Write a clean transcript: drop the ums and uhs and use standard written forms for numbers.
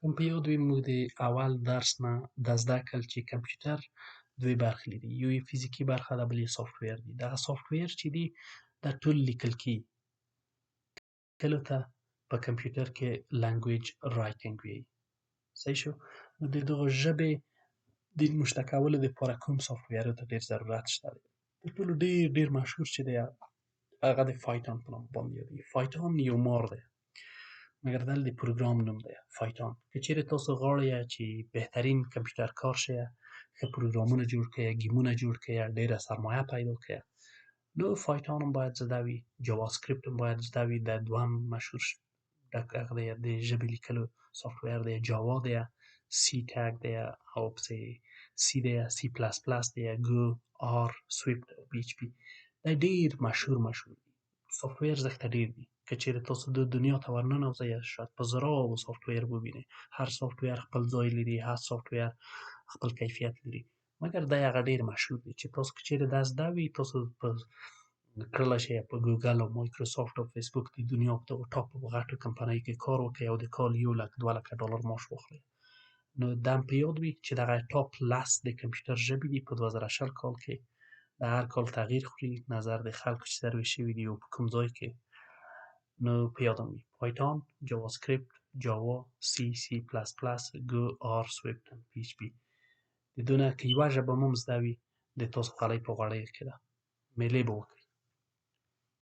کوم په یاد وي، موږ د اول درس نه دا زده کړل چې کمپیوټر دوې برخې لري، یو یې فزیکي برخه ده، بل یې سافټویر دی. دغه سافټویر چې دی دا ټول لیکل کیږي، لیکلو ته په کمپیوټر کې language writing وي. صحیح شو؟ نو د دغه ژبې د نوشته کولو دپاره کوم سافټویر ته ډېر ضرورت شته دی؟ تر ټولو ډېر ډېر مشهور چې دی هغه د فایتان په نوم باندې یادېږي. فایتان یو مار دی، مګر دل د پروګرام نوم دی فایتان. که چیرې تاسو غواړئ چې بهترین کمپیوټر کار شئ، ښه پروګرامونه جوړ کړئ، ګیمونه جوړ کړئ، ډیره سرمایه پیدا کړئ، نو فایتان هم باید زده وي، جاوا سکریپټ هم باید زده وي. دا دوهم مشهور هغه دی د ژبې لیکلو سافټویر دی، جاوا دی، سی ټګ دی، او پسې سی دی، سی پلس پلس دی، ګو، آر، سویفټ او پی ایچ پی. دا ډیر مشهور مشهور دي سافټویر، زښته ډیر دي. که چیرې تاسو د دنیا ته ورننوځئ شاید په زراو سافټویر ووینئ. هر سافټویر خپل ځای لري، هر سافټویر خپل کیفیت لري، مګر دا هغه ډیر مشهور دي چې تاسو که چیرې دا زده وي، تاسو په کړلی شئ په ګوګل او مایکروسافټ او فیسبوک د دنیا په دغو ټاپ غټو کمپنیو کې کار وکړئ او د کال 1 لک 2 لکه ډالر معاش واخلئ. نو دا هم په یاد وي چې دغه ټاپ 10 د کمپیوټر ژبې دي په 2020 کال کې. د هر کال تغییر خوري نظر د خلکو چې سروې شوي دي او په کوم ځای کې. نو په یاد هم وي: پایتون، جاوا سکریپټ، جاوا، سی، سی پلس پلس، ګو، آر، سویفټ، پی ایچ پی. د دونه که یوه ژبه هم زده وي، د تاسو خولۍ په غوړیو کې ده، میلې به وکړئ.